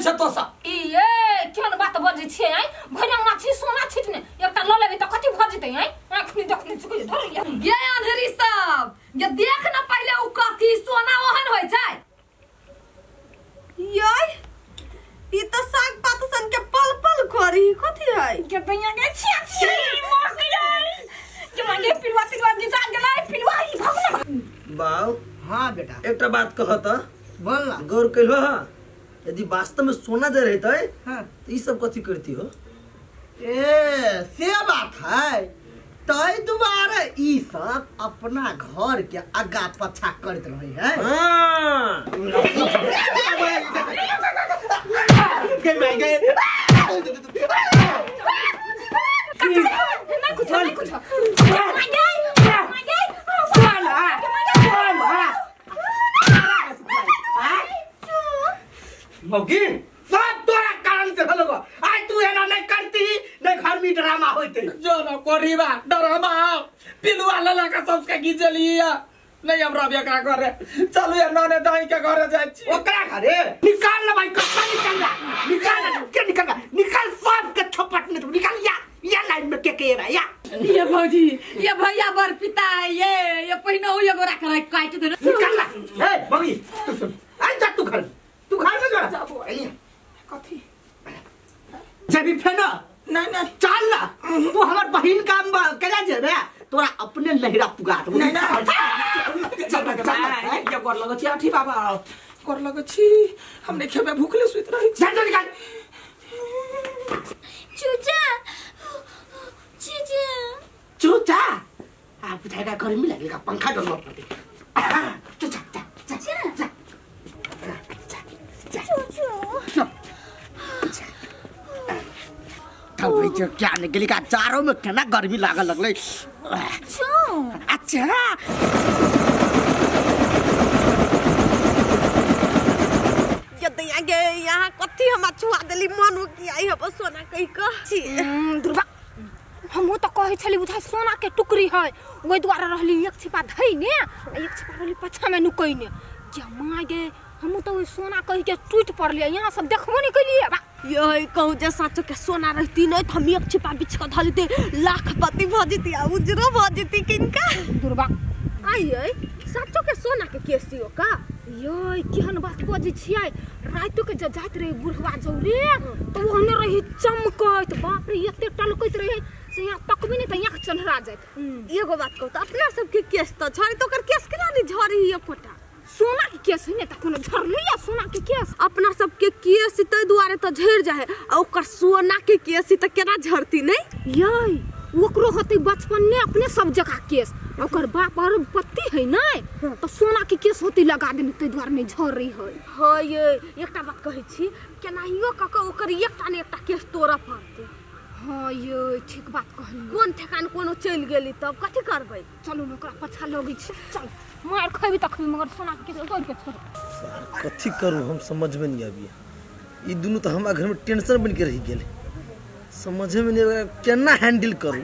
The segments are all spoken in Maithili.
छै तो सब ई ए केहन बात बजै छियै आइ भरि अंगना छी सोना छिटने एकटा ल लेबै त कथि भ जेतै आइ आँखनी देखने चुकै धर ये अंधेरी सब ये देख न पहिले उ कथि सोना ओहन होय छै। ये ई त साग पात सन के पल पल करी कथि है के दैया के छिया छी मर गई के मांगे पिलवा तिलवा गिजा गेलै पिलवा ई भगना बाऊ। हां बेटा एकटा बात कह त बोल ना गौर कइलो ह यदि वास्तव में सोना दे रहते हां त ई सब कथि करती हो ए से बात है तै दुबारे ई सब अपना घर के आगा पछा करत रहे है। हां के भाई गए नहीं कुछ नहीं कुछ मां गई मां गई साला साला मौगी सब तोरा कारण से होलो आज तू एना नहीं करती नहीं घर में ड्रामा होते जो न कोरीबा ड्रामा पिलुआ लला का सबके गिजलिया नहीं हमरा भी एकरा घरे चलू या नने दाई के घरे जाय छी ओकरा घरे निकाल ना भाई कप्पा निकाल ना निकाल ना के निकाल ना निकाल सब के छपट में निकाल या लाइन में के रहा या ये भौजी ये भैया बर पिता है ये पहिनो एगो राख रख काट दे निकाल ना ए मौगी तू सुन आ जा तू घर में जा कथि जबी फेना नहीं नहीं चल ना तू हमर बहिन काम केना जेबे तोरा अपने लहिरा पुगा दे नहीं नहीं चल चल ये गोर लगै छी आठी बाबा गोर लगै छी हम नहीं खेबे भूखले सुइत रही जा जा निकाल चूचा चीचा चूचा आ बुझाएगा गर्मी लगेगा पंखा डलवा पड़े चूचा जा जा जा जा चूचा तब जो क्या निकली का चारों में केना गर्मी लागल लगलै। अच्छा ये दैया गे यहाँ कथि हम छुआ देली मन हो कि आई हम सोना कहि क छी दुर्गा हमहु त कहै छली बुझाइ सोना के टुकड़ी है ओइ दुआरे रहली एक छिपा धइने आ एक छिपा रहली पछा में नुकैने जमा गे हमहु त ओइ सोना कहि के टूट पड़लियै यहाँ सब देखबो नै केलियै बा ये कहूं जे साचो के सोना रहती नहीं त हम एक छिपा बिछ के धलते लाखपति भ जेती आ उजरो भ जेती किनका दुर्गा आई ये साचो के सोना के केस दियो का ये केहन बात बजै छियै रातो के जाइत रहे बुढ़वा जौरे त ओहने रही चमकैत बाप रे एते टलकैत रहे से यहाँ तकबे नै त यहाँ चन्हरा जाइत। एगो बात कहू त अपना सबके केस त झरी त ओकर केस केना नै झरी एकोटा सोना के केस है ने त कोनो झरलै या सोना के केस अपना सबके केस तै दुआरे त झड़ जाए आ ओकर सोना के केस त केना झरती नै ये ओकरो होतै बचपन में अपने सब जगह केस ओकर बाप अरबपति है नै त सोना के केस होतै लगा देने तै दुआरे नै झरै है। हां ये एकटा बात कहै छी केनाहियो क क ओकर एकटा ने एकटा केस तोड़ऽ पड़तै। हां ये ठीक बात कहली कोन ठेकान कोनो चलि गेली तब कथि करबै चलू न ओकरा पछा लगै छी चल मार खैबी त खैबी मगर सोना के केस तोड़ के छोड़। सर कथि करू हम समझ में नहीं आबिया ई दुनू त हमरा घर में टेंशन बन के रहि गेल समझे में नहीं आबि केना हैंडल करू।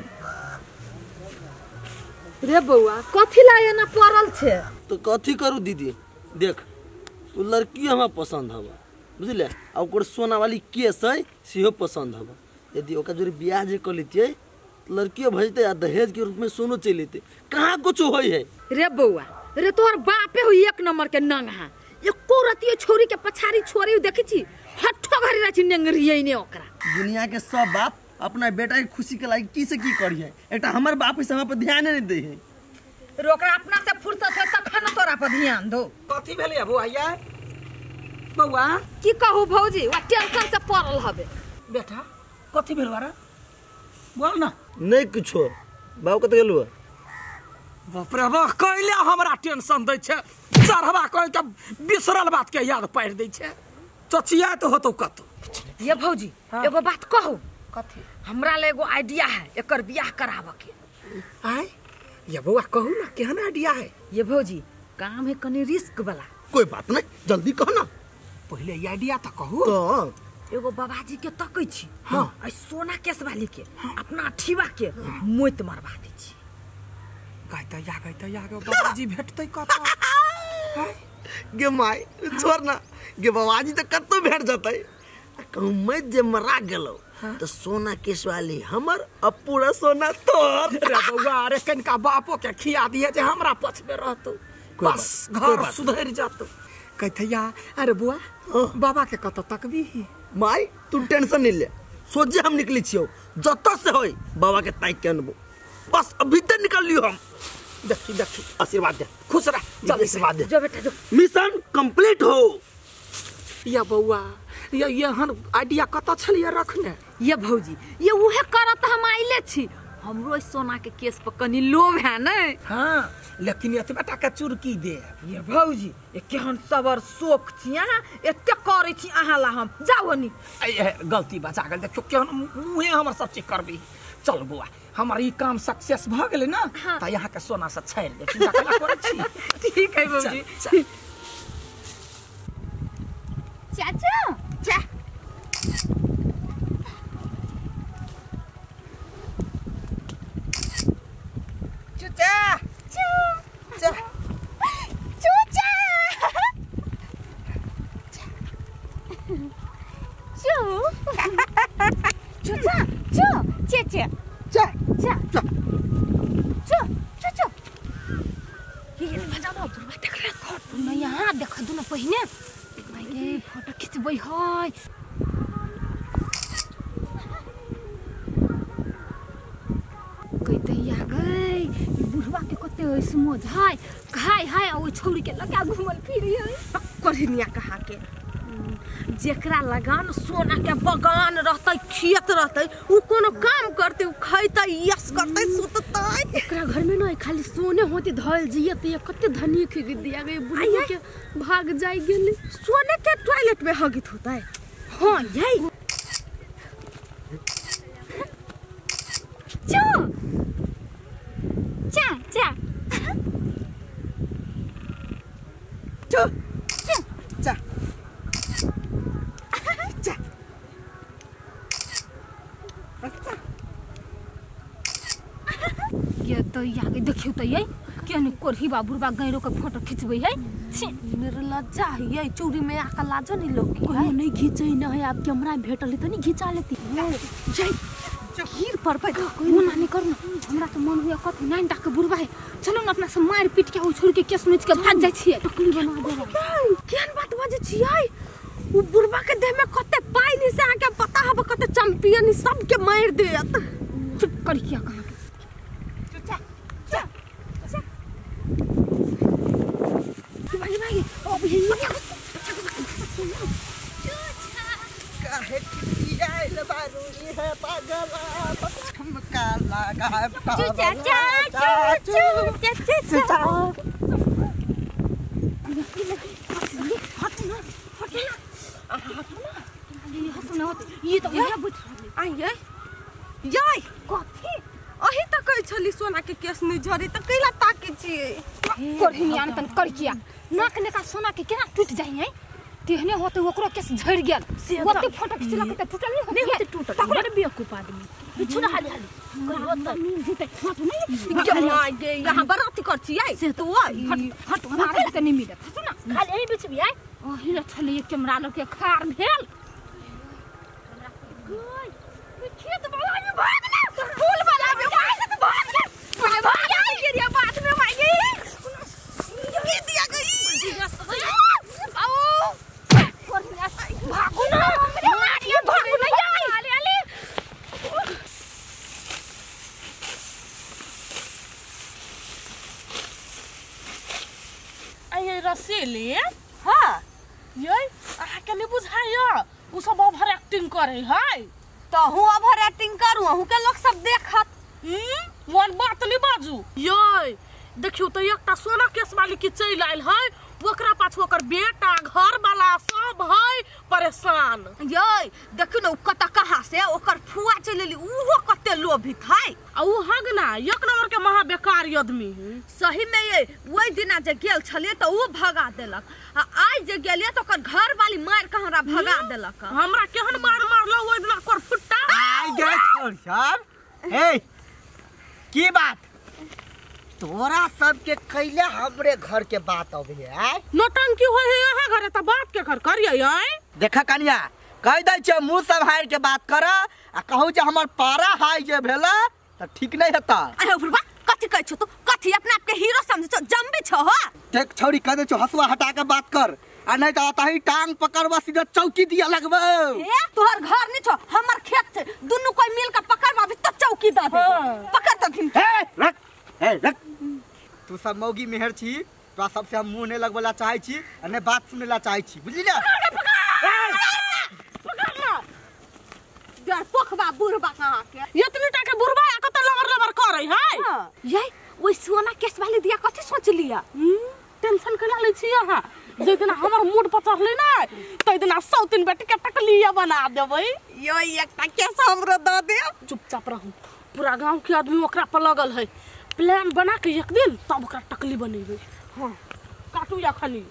रे बौआ कथि ला एना पड़ल छे तो कथि करू दीदी देख उ लड़की हमरा पसंद हवा बुझले आ ओकर सोना वाली केस है सेहो पसंद हवा यदि ओकरा जोरे बियाह जे कर लेतियै लड़कियों भजते आ दहेज के रूप में सोनो चलि लेते कहाँ कुछ होई है। रे बौआ रे तोहर बापे हो एक नंबर के नंगा एको रतियो छोरी के पछाड़ी छोरी देखै छी हट्ठो घरी रहै छी नेंगरियै ने ओकरा। दुनिया के सब बाप अपना बेटा के खुशी के लायक की से की करी है एकटा हमर बाप इस पर ध्यान नहीं दे है रे ओकरा अपना से फुर्सत है तखन तोरा पर ध्यान दो। कथि भेलै बौआ यार बौआ की कहू भौजी वा टेंशन से पड़ल हबे। बेटा कथि भेल बारा बोल ना। नहीं कुछो बाबू कत गेलु बाप रे बाप कैले हमरा टेंशन दै छै चढ़वा कह के बिसरल बात के याद पारि दै छै चचिया तो होतौ कतौ। ये भौजी एगो बात कहू कथि हमरा ले एगो आइडिया है एकर बियाह कराबे के। आय ये बौआ कहू ना केहन आइडिया है। ये भौजी काम है कनी रिस्क वाला। कोई बात नहीं जल्दी कह ना पहले ये आइडिया तो कहू। तो एगो बाबाजी के तकै छी। हां आ सोना केस वाली के अपना ठीवा के मोइत मरवा दै छी। गायता या बाबाजी भेटतै कतौ? गे my छोड़ ना गे बाबाजी तो कतौ भेट जतै। कहूँ मैं जे मरा गेलो तो सोना केस वाली हमर अब पूरा सोना तोर। रे बौआ अरे कनिका बापो के खिया दिए जे हमरा पछ में रहतो, बस घर सुधर जातो। कहथैया अरे बुआ बाबा के कत तकबी? माई तू टेंशन नहीं ले, सोचे हम निकली छियो जत से होई बाबा के ताक के अनबो, बस अभी तक निकल लियो हम। देखी देखी आशीर्वाद दे, खुश रह, चल आशीर्वाद दे, जो बेटा जो मिशन कंप्लीट हो। या बौआ ये एहन आइडिया कत छलिए रखने? ये भौजी ये उहे करत हम आइले छी, हमरो सोना के केस पर कनी लोभ है ने। हाँ लेकिन एतबा टाका चुरकी दे। ये भौजी ये केहन सबर शोक छी अहाँ, एते करै छी अहाँ ला हम जाओ नी। गलती बचा गेल, देखियो केहन मुँहे हमर सब चीज करबी। चल बौआ हमर ई काम सक्सेस भ गेलै ना त यहाँ के सोना से छाड़ि दे, चिंता केना करै छी। ठीक है भौजी। चाचा चा चुचा चुचा चुचा चु चुचा चु चेचे चा चा चा चु चुचु। ये बजा दो बुढ़वा देख रहा है न, यहाँ देख दुनो पहिने माय फोटो खिचबै है। कहते गई बुढ़वा के कते समझ है खाय हाय ओ छोड़ी के लगा घुमल फिरी है करनिया कहा के जेकरा लगान सोना के बगान रहतै खेत रहतै उ कोनो काम करतै, उ खैतै यस करतै सुततै। ओकरा घर में न खाली सोने होते धल जियत ये कते धनी खिग दिया गई बुढ़वा के भाग जाई गेल। सोने के टॉयलेट में हगित होतै। हां यही चु चा चा चु चा चा ये तो यागे देखियो तो ये केहन कोरही बा बुढ़बा गैरो के फोटो खिचबै है। मेरे लज्जा है चोरी में आका लाजो नहीं लोग कहियो नहीं घिचै न है, आब कैमरा भेटल त नहीं घिचा लेती जाई गिर पड़बै। मना नहीं करना, हमरा तो मन हुआ कथी नाइन टाक के बुढ़बा है, चलो न अपना से मार पीट के ओ छोड़ के केस नोच के भाग जाय छियै, टकली बना देबै। केहन बात बजै छियै? उ बुढ़बा के देह में कते पानी से आके पता हब कते चैंपियन सब के मार देत। चुप कर किया कहां के चुचा चा चा भाई भाई अब ये काहे कियाइल बारू है पागला ठुमका लगा चुचा चा चु चा चा ये तो यहाँ बैठ आइए याई कथी अही त कहै छली सोना के केस नहीं झरी त कैला ताके छियै करहियान तन करकिया नाक नेका सोना के केना टूट जाइ है, तेहने होते ओकरो केस झड़ गेल, ओते फोटो खिचलक त टूटल नहीं नहीं होते टूटल। बड़ बेवकूफ आदमी पिछु ना हाली हाली कहियो त नींद जीते हट नहीं माय गे यहाँ बराती कर छियै से तो हट हट मारे त नहीं मिलत हट ना खाली एही बीच भी आइ ओही ल छलिए कैमरा ल के खार भेल गई खेत वाला में भाग ले, फूल वाला में भाग ले, भाग ले भाग ले रे बात में भाग गई के दिया गई आओ भागो ना मारिए भागो ना आले आले। आइए रसीली। हां ये अहाँ के नहीं बुझाइयो उ सब ओवर एक्टिंग करे है त हूं ओवर एक्टिंग करू, अहूं के लोग सब देखत। वन बात नहीं बाजू। ये देखियो तो एकटा सोना केस वाली के चलि आयल है, ओकरा पाछू ओकर बेटा घर वाला सब है परेशान। ये देखियो न उ कत कहाँ से ओकर फुआ चलि एली, उहो कते लोभित है आ उ हगना एक नंबर के महा बेकार आदमी है। सही में ये ओहि दिना जे गेल छलिए त उ भगा देलक, आ आइ जे गेलिए त ओकर घर वाली मार के हमरा भगा देलक। हमरा केहन मार मारलो ओहि दिना कर फुट्टा आइ गे छोड़ सब। ए की बात तोरा सबके कैले हमरे घर के बात अबे है? नौटंकी होय है यहाँ घरे त बाप के घर करिए आइ। देखा कनिया कहि दै छियै मुँह सम्हारि के बात कर आ कहू जे हमर पारा हाई जे भेला तऽ ठीक नहीं हेता। अरे बुढ़बा कथी कहै छौ तू? कथी अपना आप के हीरो समझै छौ? जम्बी छौ हो। देख छौरी कह दै छौ हसुआ हटा के बात कर आ नहीं तो आता ही टांग पकड़बा सीधा चौकी दिया लगबो। ए तोहर घर नहीं छौ हमर खेत छै, दुनू कोई मिल के पकड़बा भी तो चौकी द देबो। पकड़ त घिन। ए रख, ए रख। तू सब मौगी मेहर छी, तोरा सबसे हम मुंह नहीं लगबला चाहै छी आ नहीं बात सुनेला चाहै छी, बुझली ना? पकड़ ना डरपोकबा बुढ़बा कहाँ के इतनी टा के बुढ़बा आ कत लबर लबर करै है। ये ओइ सोना केस वाली दिया कथी सोच लिया? टेंशन केला लै छी अहाँ? जे दिना हमर मूड पर चढ़लै ना तै दिना 103 बेटी के टकलिया बना देबै। यो एकटा केस हमरो the they. चुपचाप रहू, पूरा गांव के आदमी ओकरा पर लगल है। प्लान बना के एक दिन तब ओकरा टकली बनेबै। हां काटू या खनी।